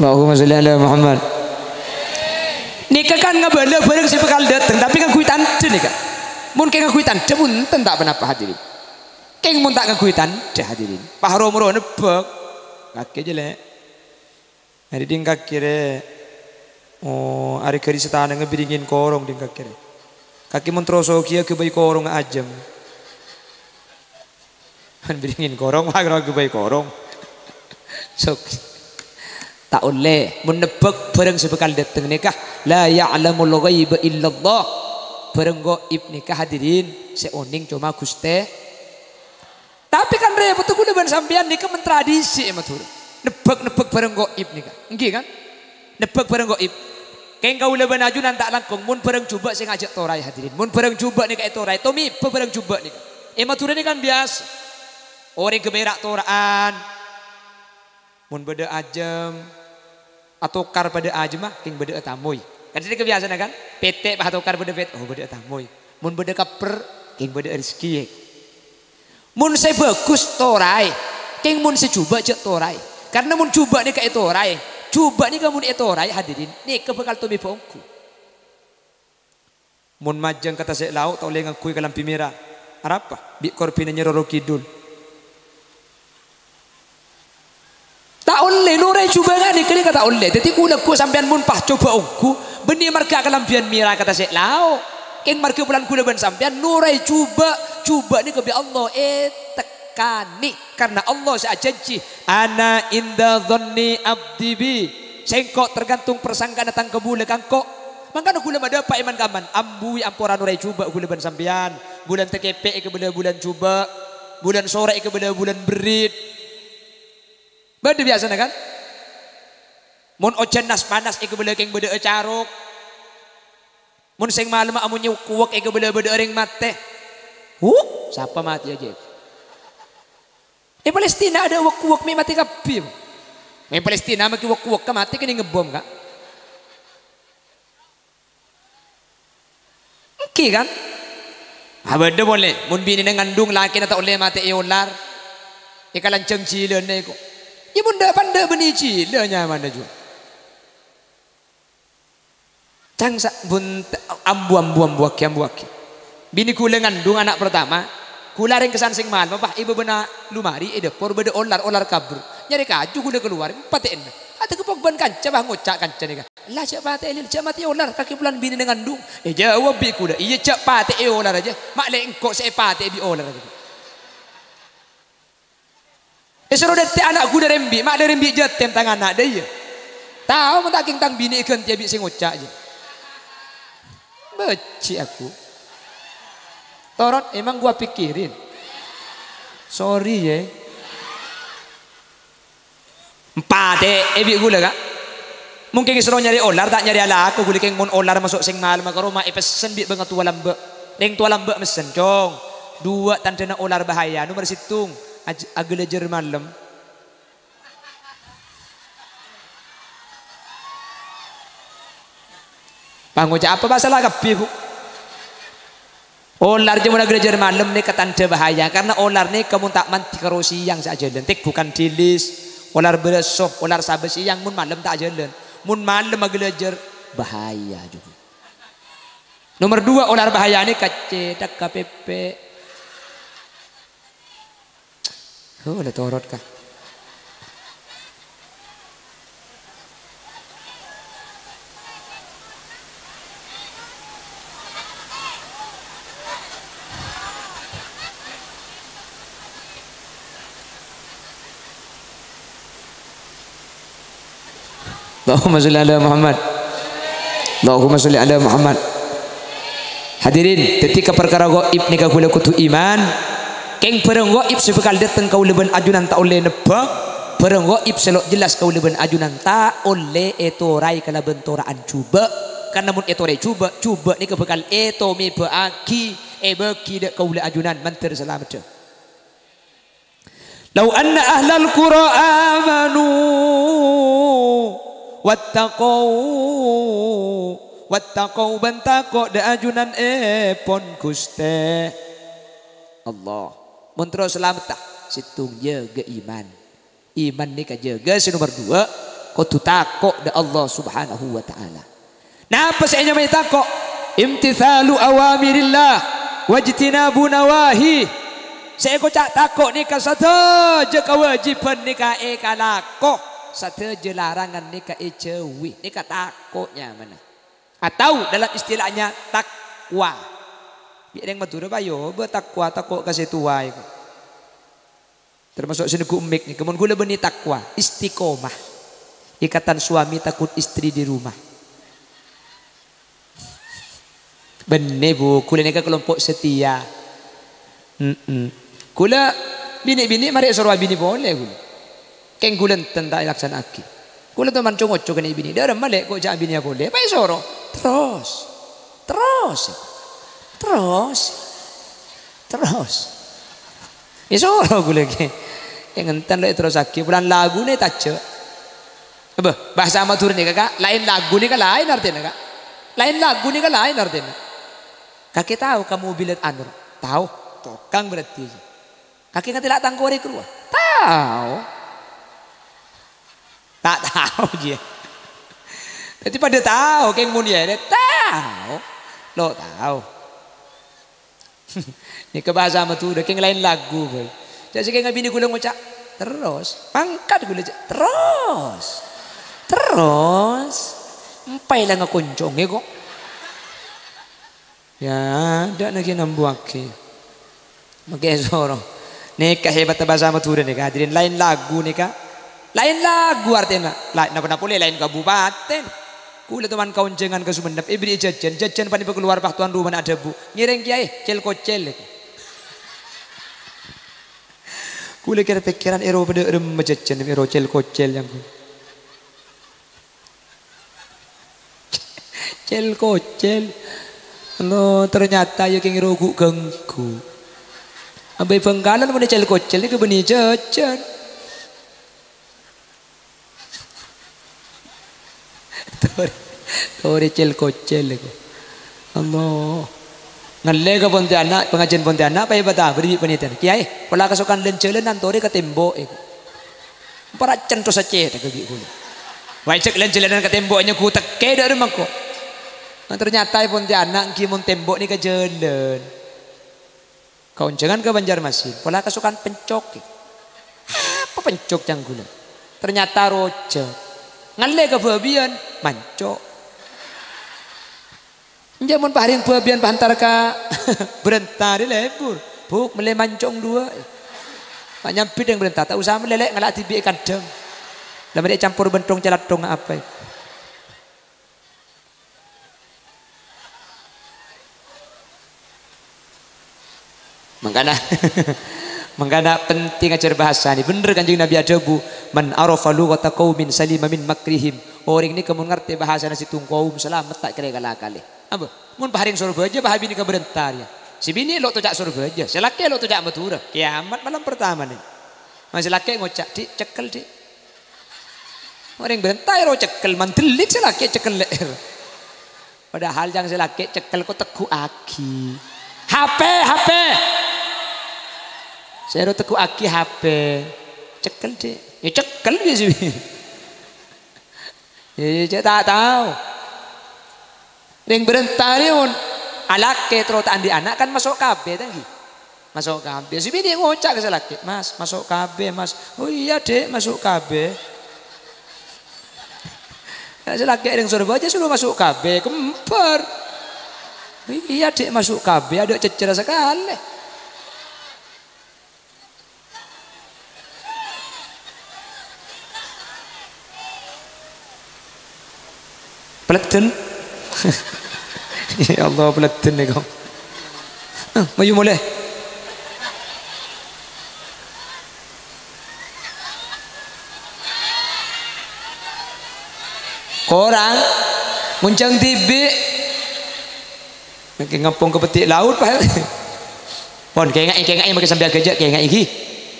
Allahumma sholli ala Muhammad. Nèka kan ngabâlâ bhârâng sè bhâkal dâteng, tapè ngangghuy tandhâ nèka. Mon kèng ngangghuy tandhâ, bhunten ta' ponapa, hadirin. Kèng mon ta' ngangghuy tandhâ, hadirin, pas ro-moro nebbhâk. Kakè jâ, Lè'. Arè dhing kakè rè, oh, arè ghâri' satanangnga bâriyâ ngèn korong dhing kakè rè. Kakè mon terro sogiyâ ghâbây korongnga ajâm. Mon bâriyâ ngèn korong, wah, karo ghâbây korong. Sok. Ta' ollè. Mon nebbhâk bhârâng sè bhâkal dâteng nèka, "La ya'lamul ghaiba illallah." Bhârâng ghaib nèka, hadirin, sè onèng coma Ghustè. Tapè kan rèpotta ghulâ bân sampèyan nèka mentradisi è Madhurâ. Nebbhâk-nebbhâk bhârâng ghaib nèka. Èngghi kan? Nebbhâk bhârâng ghaib. Kèng kaulâ bân ajunan ta' langkong, mon bhârâng jhubâ' sè ngajhâk toraè, hadirin. Mon bhârâng jhubâ' nèka ètoraè, tomèba bhârâng jhubâ' nèka. È Madhurâ nèka kan biyasa. Orèng ghâbây ra'-tora'an. Mon bâdâ ajâm, atokar padâ ajâmma, kèng bâdâ'â tamoy. Kan sanèka biyasana kan? Pètè' pas atokar padâ pètè', oh, bâdâ'â tamoy. Mon bâdâ kappèr, kèng bâdâ'â rejhekkè. Mon sè bhâghus, toraè. Kèng mon sè jhubâ', jhâ' toraè. Karna mon jhubâ' nèka ètoraè, jhubâ' nèka mon ètoraè, hadirin, nèka bhâkal tomèba ongghu. Mon majâng ka tasè' lao', ta' ollè ngangghuy kalambhi mèra. Arapa? Bi' korbhina Nyi Roro Kidul. Ta' ollè, noraè jhubâ' ghânèka, ghânèka ta' ollè. Dhâddhi, ghu-lagghu sampèyan mon pas jhubâ' ongghu, bânnè marghâ kalambhiyân mèra ka tasè' lao'. Kèng marghâ polana ghulâ bân sampèyan noraè jhubâ', jhubâ' nèka bi' Allah ètekkanè. Karna Allah sè ajhânjhi, "Ana inda dhanni abdi bi." Sèngko' tergantung persangkana tang kabulâ ka engko'. Mangkana ghulâ madâpa' è man-kamman, ambuwi ampora noraè jhubâ' ghulâ bân sampèyan. Bulân takèpè' èkabâlâ bulân jhubâ'. bulân sora èkabâlâ bulân berrit. Bâdâ biyasana, kan? Mon ojhân nas-panas èkabâlâ kèng bâdâ'â carok. Mon sèng malemma amonyè wek-kuwek èkabâlâ bâdâ'â rèng matè. Huh, sapa matèya, jâ'? È Palestina adâ' wek-kuwek, mè' matè kabbhi. È Palestina makkè wek-kuwek, ka matè kènè' ngebom, Ka'. Ènggi, kan? Ah, bâdâ polè, mon binèna ngandung, lakèna ta' ollè matè èolar. Èkalanjhâng jhilâna èko. Iyâ, mon dâ', pan dâ' bânnè jhilâ nyamana, jhu. Cang sa-, bun-, ambu, ambu, ambuwaghi, ambuwaghi. Binè ghulâ ngandung ana' partama, ghulâ rèng kessan sèng malemma, pas è bâbâna lumari, è dâpor bâdâ olar, olar kabur. Nyarè kaju ghulâ kalowar, patè'ana. Atè ghâpok bân kanca, pas ngoca' kanca nèka. "La, jhâ' patè'è, Lil, jhâ' matè olar, kakè polana binèna ngandung." Èjâwâb bi' ghulâ, "Iyâ, jhâ' patè'è olar, jhâ. Ma' lè engko' sè èpatè'è bi' olar." Èsoro dântè' ana' ghulâ rembi', ma' lè rembi' jâtèm tang ana' dâ' iyâ. Tao mon ta' kèng tang binè èghântèya bi' sè ngoca', jâ. Bâji' aku. Torot, emang gua pikirin. Sorry, yâ. Patè'è bi' ghulâ, Ka'. Mon kèng èsoro nyarè olar, ta' nyarè alako ghulâ, kèng mon olar maso' sèng malemma ka roma, èpessen bi' bângatowa lambâ'. Rèng towa lambâ' messen, "Cong, duwâ' tandhâna olar bahaya. Nomer sèttong, aj-, aghâlâjâr malem." Pangoca' apa, Pak? Sala kabbhi, Bu. Olar jâ' mon aghâlâjâr malem nèka tandhâ bahaya, karna olar nèka mon ta' mandi karo sèyang sè ajhâlân, teggukan dilis, olar bârâsso, olar sabâ sèyang, mon malem ta' ajhâlân. Mon malem aghâlâjâr, bahaya jhughân. Nomer duwâ', olar bahaya nèka cèthagghâ pèpè'. Oh, la torot, Ka'. Allahumma sholli ala Muhammad. Allahumma sholli ala Muhammad. Hadirin, dhâddhi ka parkara ghaib nèka ghulâ kodhu iman. Kèng bhârâng ghaib sè bhâkal dâteng kaulâ bân ajunan ta' ollè nebbhâ. Bhârâng ghaib sè lo' jelas kaulâ bân ajunan ta' ollè ètoraè kalabân tora'an jhubâ'. Karna mon ètoraè jhubâ', jhubâ' nèka bhâkal ètomèbâ'aghi, èbâghi dâ' kaulâ ajunan mandhâr salameddhâ. "Lau anna ahlal qura amanu wattaqau, wattaqau bân tako' dâ' ajunanèpon Ghustè Allah." Mon terro salametta, sèttong jâgâ iman. Iman nèka jâgâ, sè nomer duwâ', kodhu tako' dâ' Allah Subhanahu wa Ta'ala. Napa sè ènyamaè tako'? Imtitsalu awamirillah wajtinabu nawahi. Sè èkoca' tako' nèka sadhâjâ kawâjibhân nèka èkalako, sadhâjâ larangan nèka èjhâuwi. Nèka tako' nyamana. Atau dalam istilahnya takwa. Bi' rèng Madhurâ, Pak, yo, bâ takwa, tako' ka sè towa iku. Termasuk sè neggu' mik nèka, mon ghulâ bânnè takwa, istiqomah. Ikatan suami takut istri di rumah. Bânnè, Bu, ghulâ nèka kelompok setia. Mm-mm. Ghulâ binè'-binè' marè èsoro abinè polè ghulâ. Kèng ghulâ enten ta' èlaksana'aghi. Ghulâ toman co-ngoco kènè' binè'. Dâ'remma, Lè', ko' jhâ' abinèa polè? Apa èsoro? Terros. Terros. Terros. Terros. Èsoro ghulâ ghi. Kèng enten lo' èterrossaghi. Polana laguna ètajhâ'. Apa? Bahasa Madhurâ nèka, Ka'. Laèn lagu nèka laèn artèna, Ka'. Laèn lagu nèka laèn artèna. Kakè tao kamu mobil anu? Tao. Tokang berarti. Kakè ngatèla' tang korè karowa? Tao. Ta' tao, jiyâ. Dhâddhi padâ tao, kèng mon yâ, tao. Lo' tao. Nèka bahasa Madhurâ, kèng laèn lagu, bhâi. Jhâ' sè kèng abinè ghulâ ngoca', "Terros." Pangkat ghulâ, jhâ', "Terros." "Terros." Empèla ngakoncongè, ko'. Ya, dâ' naghi nambuwaghi. Makè soro. Nèka hebatta bhâsa Madhurâ nèka, hadirin. Laèn lagu nèka. Laèn lagu artèna. La-, napa-napa polè laèn kabupatèn. Ghulâ toman kaonjhângan ka Songennep, èberri'i jhâjhân. Jhâjhân panè èpakalowar, pas towan romana adhâbu, "Ngèrèng, Kèyaè, cèl-kocèl." Kaulâ kèr-pèkkèran èro padâ remma jhâjhân, èro cèl-kocèl, yâ, Bu. Cèl-kocèl. Allah, ternyata yâ kèng èro ghu-ghângghu. Ambâi Bhângkalan mon cèl-kocèl nèka bânnè jhâjhân. Torè, torè cèl-kocèl iku. Allah. Ngallè ka Pontianak, pangajiyân Pontianak, paèpata, bâdâ bi' panitèna. "Kèyaè, pola kasokan lân-jhâlânan torè ka tèmbok iku." Para cènto sacèta ka bi' kaulâ. Wah, jhâ' lân-jhâlânan ka tèmbok nyegghu tekkè dâ' remma ko. Nah, ternyata è Pontianak ghi' mon tèmbok nèka jhâlân. Kaonjhângan ka Banjarmasin, pola kasokan pencok. Apa pencok ca'na kaulâ? Ternyata rojhâk. Ngallè ka bâbiyân, mancok. Enjâ' mon paharèng bâbiyân paentar ka Brenta rè lebur. Buk, mellè mancok duwâ'. Ma' nyambit dhâng Brenta, ta' osa mellè, Lè', ngala' dhibi' è kandhâng. La marè ècampor bân thong-calathong apa? Mangkana, mangkana penting ajhâr bhâsa nè. Bhender Kanjeng Nabi adhâbu, "Man arafa lughata qaumin salima min makrihim." Orèng nèka mon ngartè bhâsana sèttong kaum, salamet ta' kèra kala-kalè. Apa? Mon paharèng Sorbhâjâ, pahabinè ka Brenta rèya. Sè binè' lo' toca' Sorbhâjâ, sè lakè' lo' toca' Madhurâ. Kèyamat malem partama nè. Ma' sè lakè' ngoca', "Dhi', cekkel, Dhi'." Orèng Brenta èro cekkel, mandellik sè lakè' cekkel le'er. Padahal ca'na sè lakè' cekkel ko tegghu'aghi. "H P, H P." Sè èro tegghu'aghi H P. "Cekkel, Dhi'." Yâ cekkel biasa. Yâ, yâ, cè' ta' tao. Rèng Brenta rèya mon alakè terro ta' andi' ana' kan maso' K B ta' ghi? Maso' K B. Sè binè' ngoca' ka sè lakè', "Mas, maso' K B, Mas." "Oh iyâ, Dhi', maso' K B." Nah, sè lakè' rèng Sorbhâjâ suruh maso' K B, kembhâr. "Iyâ, Dhi', maso' K B, adâ' cècèra sakalè." Peledden. Ya Allah, peledden nèko. Eh, mayu molè. Korang, ngonjhâng dhibi'. Mangkèn ngampong ka peti' laut, Pak. Pon, kèngaè, kèngaè, mangkèn sambi aghâjâ', kèngaè ghi.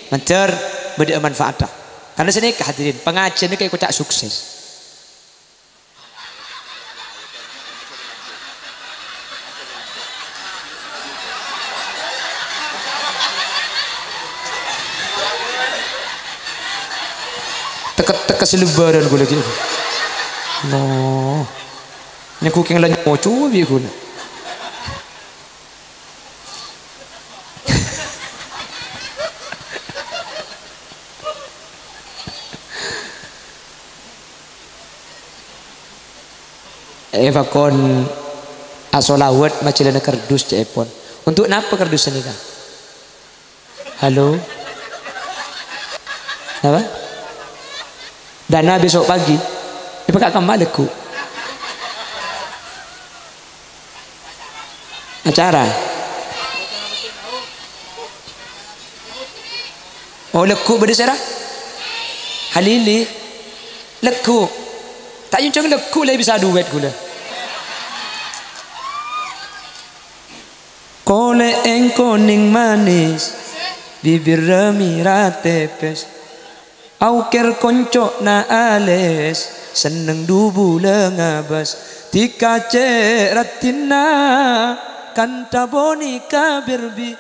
Mandhâr bâdâ'â manfaatta. Karna sanèka, hadirin, pangajiyân nèka èkoca' sukses. Teka-teka sè lebbhârân ghulâ ghi. Allah. Nèko kèng la nyoco bi' ghulâ. Èpakon asholawat majhâlâna kardus, ca'èpon. Untuk napa kardus sanèka? Halo? Apa? Dana besok pagi. Èpaka' kemma lagghu'? Acara. Oh, lagghu' bâdâ sèra? Halili. Lagghu'. Ta' nyonjhâng lagghu' la bisa duwât ghulâ. Kolè' èngko' nèng manis, bibirra mèra tèpès. Aokèr konco'na alès, senneng du bulâ ngabâs. Dikacè' raddhinna, kantha bonèka berbi.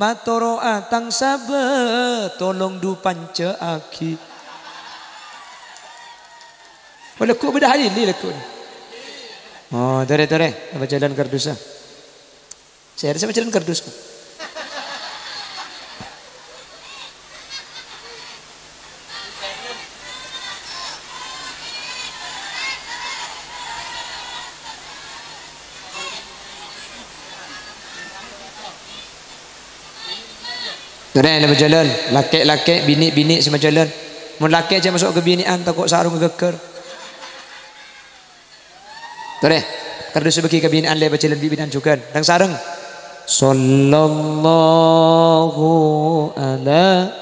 Matoro'a tang sabâ, tolong du panca'aghi. Oh, lagghu' bâdâ halili lagghu'. Oh, torè, torè. Apa jhâlân kardusa? Sè arè sè majhâlân kardus. Torè, la majhâlân. Lakè'-lakè', binè'-binè' sè majhâlân. Mon lakè' jhâ' maso' ka binè'an, tako' sarongnga ghâggâr. Torè, kardus bâgi ka binè'an lè bâjâlân bi' binè'an jhughân. Reng-sareng. Sallallahu ala.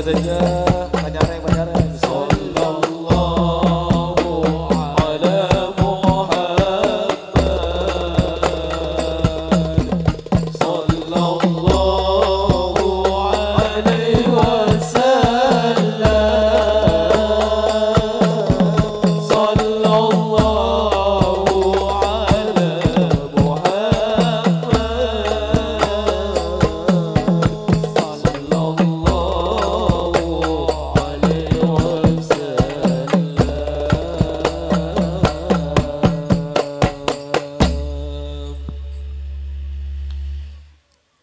Saja, panyareng, panyareng. Sallallahu ala Muhammad. Sallallahu alaihi wasallam. Sallallahu ala Muhammad. Sallallahu alaihi wasallam.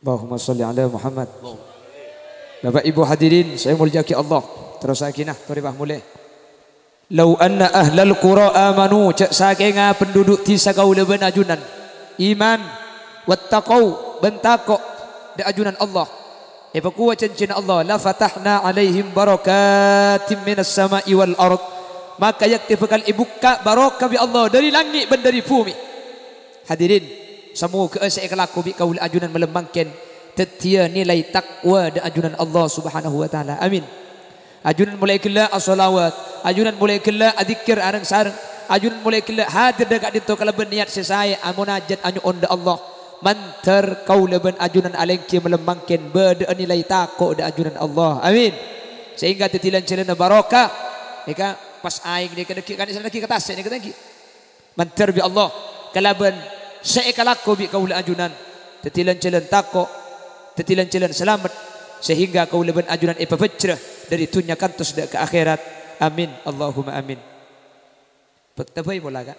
Allahumma shalli ala Muhammad. Bapak Ibu hadirin, saya muliakan Allah. Terus lagi nah, torè, Pak, mulai. "Lau anna ahlal qura amanu," cè' sakènga penduduk dhisa kaulâ bân ajunan, "iman, wattaqau, bân tako' dâ' ajunan Allah, èpakowat janjina Allah, la fatahna alaihim barakatim minas sama'i wal ard," maka yakti bhâkal èbukka' barokah bi' Allah dâri langngè' bân dâri bhumè. Hadirin, samoghâ'â sè èkalako bi' kaulâ ajunan malem mangkèn dhâddhiyâ nilai takwa dâ' ajunan Allah Subhanahu wa Ta'ala. Amin. Ajunan molaè ghellâ' asholawat, ajunan molaè ghellâ' adzikkèr areng-sareng, ajunan molaè ghellâ' hadir dâ' ka'dinto kalabân niyat sè saè amonajat anyo'on dâ' Allah. Mandhâr kaulâ bân ajunan alèngghi malem mangkèn bâdâ'â nilai tako' dâ' ajunan Allah. Amin. Sehingga dhâddhi lan-jhâlânna barokah. Nèka pas aèng nèka dhâggi' kan Islam lagi ka tasè' nèka dhâggi'. Mandhâr bi' Allah kalabân sè èkalako bi' kaulâ ajunan, dhâddhi lan-jhâlân tako', dhâddhi lan-jhâlân salamet, sehingga kaulâ bân ajunan èpabhâjhrâ dâri dhunnya kantos dâ' ka akhèrat. Amin, Allahumma amin. Bâkta bhâi pola, Ka'.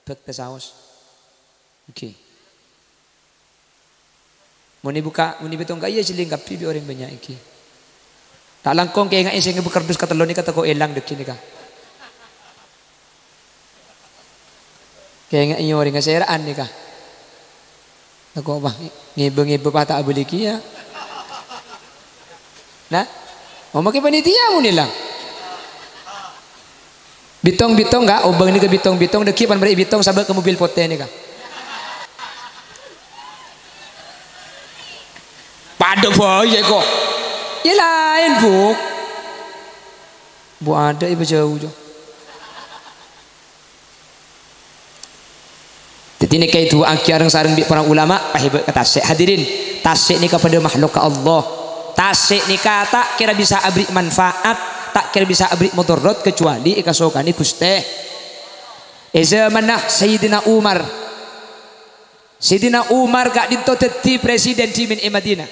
Bâkta saos. Oke. Mon èbukka', mon èbitong ka'iyâ jhelling kabbhi bi' orèng bânnya' èngghi. Ta' langkong kaènga'è sè ngèbâ kardus katello nèka tako' èlang dhâggi' nèka. Kaènga'è orèng asèra'an nèka. Tako' apa? Ngèbâ-ngèbâ pas ta' abâli kèya. Nah, omongè panitia mon èlang. Bitong-bitong, Ka', obâng nèka bitong-bitong, dhâggi' pan marè bitong sabâ' ka mobil potè nèka. Padâ bhâi, kok. Yâ laèn, Bu. Bu adâ' èpajhâu, Jo. Dhâddhi nèka èdu'aaghi areng-sareng bi' para ulama, pahèbâ' ka tasè'. Hadirin, tasè' nèka padâ makhlukka Allah. Tasè' nèka ta' kèra bisa aberri' manfaat, ta' kèra bisa aberri' modarat, kecuali èkasokanè Ghustè. È zamanna Sayyidina Umar, Sayyidina Umar ka'dinto dhâddhi presiden dhimèn è Madinah.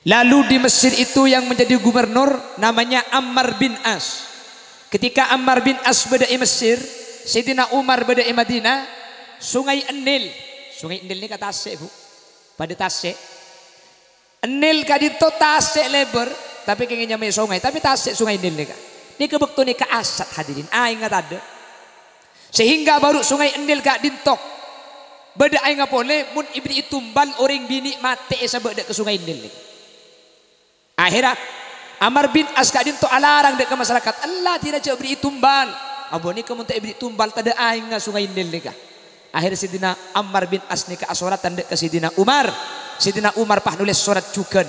Lalu di Mesir itu yang menjadi gubernur namanya Ammar bin As. Ketika Ammar bin As bâdâ è Mesir, Sayyidina Umar bâdâ è Madinah, Sungai Nil. Sungai Nil nèka tasè', Bu. Padâ tasè'. Nil ka'dinto tasè' lèbâr, tapè kèngèng nyamaè sungai, tapè tasè' Sungai Nil nèka. Nèka bâkto nèka asat, hadirin, aèngnga tadâ'. Sehingga bâru Sungai Nil ka'dinto bâdâ aèngnga polè, mon èberri'i tumbal orèng binè' matè èsabâ' dâ' ka Sungai Nil nèka. Akhèrra, Ammar bin As ka'dinto alarang dâ' ka masarakat, "Ella, dinah jhâ' berri'i tumbal. Abâ nèka mon ta' èberri' tumbal, tadâ' aèngnga Sungai Nil nèka." Akhèrra Sayyidina Ammar bin As nèka asoratan dâ' ka Sayyidina Umar. Sayyidina Umar pas nolès sorat jhughân.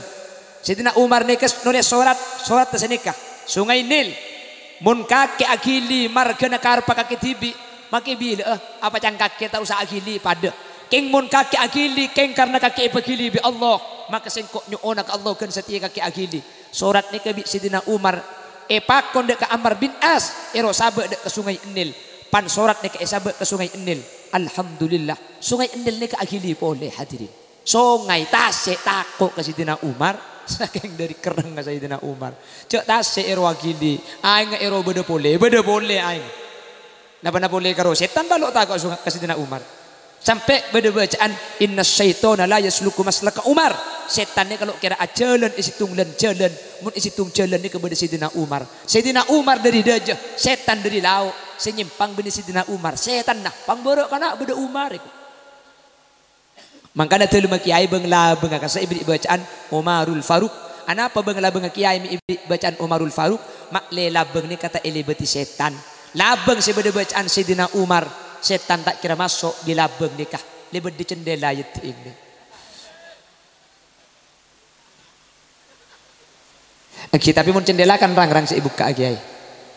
Sayyidina Umar nèka nolès sorat, sorat sanèka, "Sungai Nil, mon kakè aghili marghâna karebbhâ kakè dhibi', makè bilâ'â, apa cang kakè ta' osa aghili padâ. Kèng mon kakè aghili, kèng karna kakè èpaghili bi' Allah, maka sèngko' nyo'ona ka Allah ghân satèya kakè aghili." Sorat nèka bi' Sayyidina Umar èpakon dâ' ka Ammar bin As, èro sabâ' dâ' ka Sungai Nil. Pan sorat nèka èsabâ' ka Sungai Nil. Alhamdulillah, Sungai Nil nèka aghili polè, hadirin. Sungai tasè' tako' ka Sayyidina Umar, sakèng dâri kerrèngnga Sayyidina Umar. Jhâ' tasè' èro aghili, aèngnga èro bâdâ polè, bâdâ polè aèng. Napa-napa polè karo sètan bâlo' tako' sunga-, ka Sayyidina Umar. Sampè' bâdâ bâcaan, "Inna syaitona la yasluku maslaka Umar." Sètan nèka lo' kèra ajhâlân è sèttong lan-jhâlân, mon è sèttong jhâlân nèka bâdâ Sayyidina Umar. Sayyidina Umar dâri dâjâ, sètan dâri lao', sè nyèmpang bânnè Sayyidina Umar. Sètanna, pang bârâ' kana' bâdâ Umar èko. Mangkana dhâlem kèyaè bâng-labângnga kassa' èberri' bâcaan Umarul Faruq. Anapa bâng-labângnga kèyaè mè' èberri' bâcaan Umarul Faruq? Ma'lè labâng nèka ta' èlèbâdhi sètan. Labâng sè bâdâ bâcaan Sayyidina Umar, sètan ta' kèra maso' dâri labâng nèka. Lèbât dâri cendèla yâ dhi'in. Èngghi, tapè mon cendhèla kan rang-rang sè èbukka'a, Kèyaè.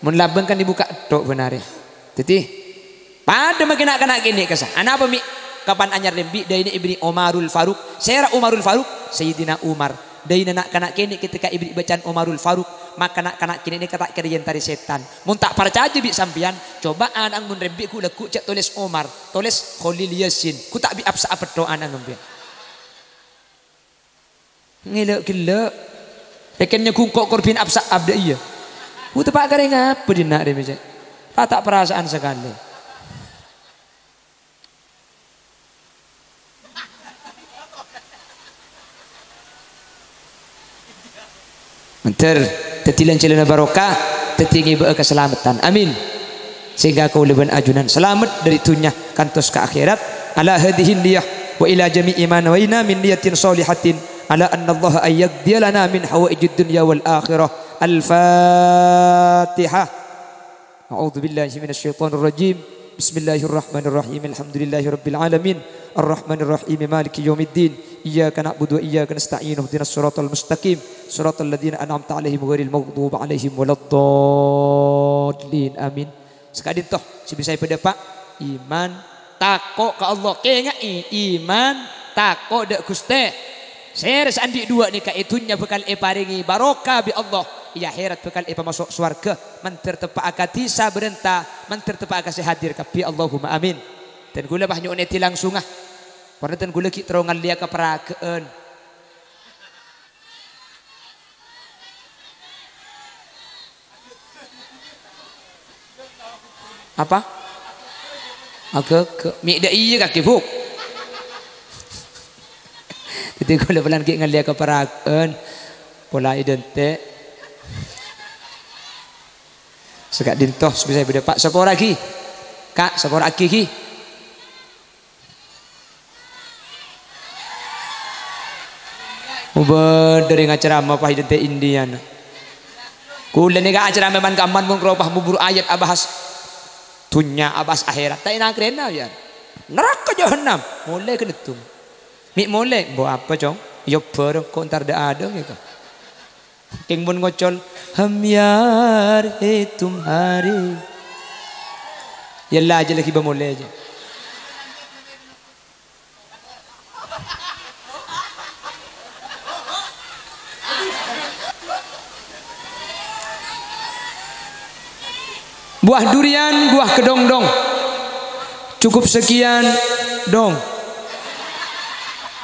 Mon labâng kan èbukka'a tok bân arè. Dhâddhi, padâ makè na'-kana' kènè' kassa'. Anapa mè' kapan anyar rembi' dâina èbherri' Umarul Faruq? Sèra Umarul Faruq? Sayyidina Umar. Dâina na'-kana' kènè' ketika èbherri' bâcaan Umarul Faruq, maka na'-kana' kènè' nèka ta' kèra èentarè sètan. Mon ta' parcajâ bi' sampèyan, coba ana'na mon rembi' ghu-lagghu' jhâ' tolès Umar, tolès Kholil Yasin. Ghu ta' bi' apsa' apetto' ana'na sampèyan. Ngèla' ghellâ'. Pèkèn nyaghungko' korbin apsa' abdhâ iyâ. Ghu teppa' karè ngapa dinna' rè mècè'? Pa' ta' parasa'an sakalè. Mandhâr dhâddhi lan-jhâlânna barokah, dhâddhi ngèbâ'â kasalameddhân. Amin. Sehingga kaulâ bân ajunan salamet dâri dhunnya kantos ka akhèrat. Ala hadhihi niyah wa ila jami'i ma nawaina min niyatin shalihatin ala annallaha an yaqdiya lana min hawaijid dunya wal akhirah. Al-Fatihah. A'udzubillahi minasyaitonirrajim. Bismillahirrahmanirrahim. Alhamdulillahirabbil alamin. Arrahmanirrahim. Maliki yaumiddin. Iyyaka na'budu wa iyyaka nasta'in. Ihdinas siratal mustaqim. Siratal ladzina an'amta 'alaihim ghairil maghdubi 'alaihim waladdallin. Amin. Saka'dinto sè bisa èpadâpa', iman, tako' ka Allah. Kènga'è, iman, tako' dâ' Ghustè. Sèra sè andi' duwâ' nèka è dhunnya bhâkal èparèngè barokah bi' Allah, è akhèrat bhâkal èpamaso' sowarghâ, mandhâr teppa'a ka dhisa bârânta, mandhâr teppa'a ka sè hadir kabbhi. Allahumma amin. Dân kaulâ pas nyo'on èdhi langsunga. Karna dân kaulâ ghi' terro ngallèya ka paragâ'ân. Apa? Aghâghâ. Mè' dâ' iyâ kakè, Bu'. Dhâddhi kaulâ polana ghi' ngallèya ka paragâ'ân. Pola èdânte'. Saka'dinto sè bisa èpadâpa', sapora'aghi. Ka', sapora'aghi, ghi. Mobâdâr ngacerama pas è dântè' Indiana. Kaulâ nèka acerama man-kamman mon karo pas mobur ayat abahas dhunnya, abahas akhèrat. Ta' ènang karèna, yâ. Naraka jahannam. Molè ghâneddhung. Mè' molè, mbok apa, Cong? Iyâ bhâreng, kok entar dâ'-adâ' ngèka. Kèng mon ngocol, "Hum yaar hai tumhare." Yâ la, jâ' laghi bâ molè jâ. Buah durian, buah kedondong. Cukup sekian dong.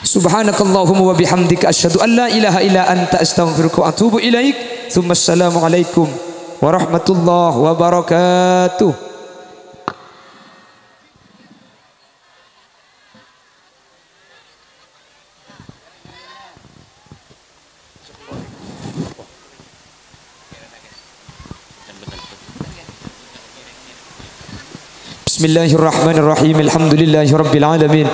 Subhanakallahumma wa bihamdika, asyhadu an la ilaha illa anta, astaghfiruka wa atubu ilaik. Tsumma assalamualaikum warahmatullahi wabarakatuh. بسم الله الرحمن الرحيم. الحمد لله رب العالمين.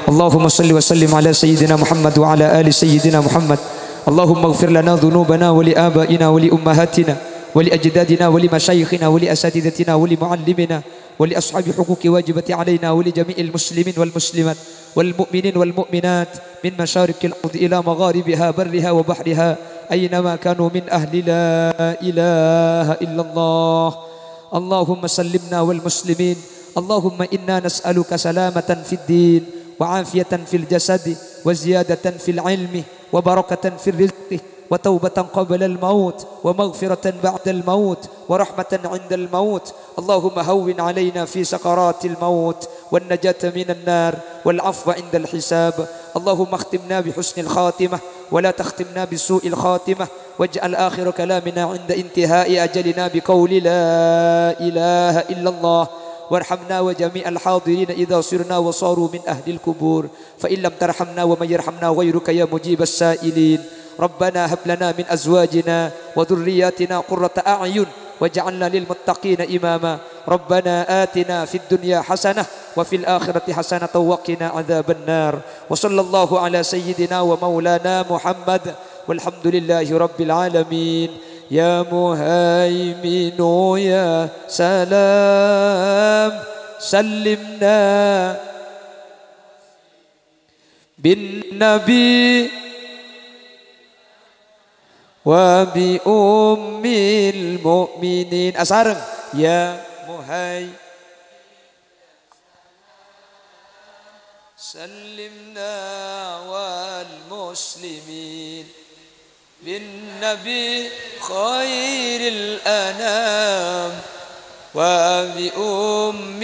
اللهم صل وسلم على سيدنا محمد وعلى آل سيدنا محمد. اللهم اغفر لنا ذنوبنا ولآبائنا ولأمهاتنا ولأجدادنا ولمشايخنا ولأساتذتنا ولمعلمينا ولأصحاب حقوق واجبة علينا ولجميع المسلمين والمسلمات والمؤمنين والمؤمنات من مشارق الأرض إلى مغاربها برها وبحرها أينما كانوا من أهل لا إله إلا الله. اللهم سلمنا والمسلمين. اللهم إنا نسألك سلامة في الدين وعافية في الجسد وزيادة في العلم وبركة في الرزق وتوبة قبل الموت ومغفرة بعد الموت ورحمة عند الموت. اللهم هون علينا في سكرات الموت والنجاة من النار والعفو عند الحساب. اللهم اختمنا بحسن الخاتمة ولا تختمنا بسوء الخاتمة، واجعل آخر كلامنا عند انتهاء أجلنا بقول لا إله إلا الله، وارحمنا وجميع الحاضرين إذا صرنا وصاروا من أهل القبور، فإن لم ترحمنا ومن يرحمنا غيرك يا مجيب السائلين. ربنا هب لنا من أزواجنا وذرياتنا قرة أعين واجعلنا للمتقين إماما. ربنا آتنا في الدنيا حسنة وفي الآخرة حسنة وقنا عذاب النار. وصلى الله على سيدنا ومولانا محمد والحمد لله رب العالمين. يا مهيمن يا سلام سلمنا بالنبي وبأم المؤمنين. Asareng. يا مهيمن سلمنا والمسلمين بالنبي خير الأنام وبأم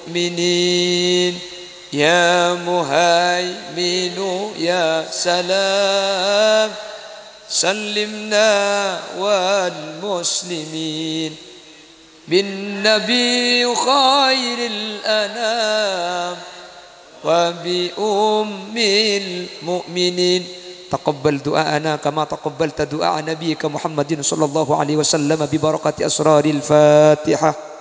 المؤمنين يا مهيمن يا سلام سلمنا والمسلمين بالنبي خير الأنام وبأم المؤمنين تقبل دعاءنا كما تقبلت دعاء نبيك محمد صلى الله عليه وسلم ببركة أسرار الفاتحة.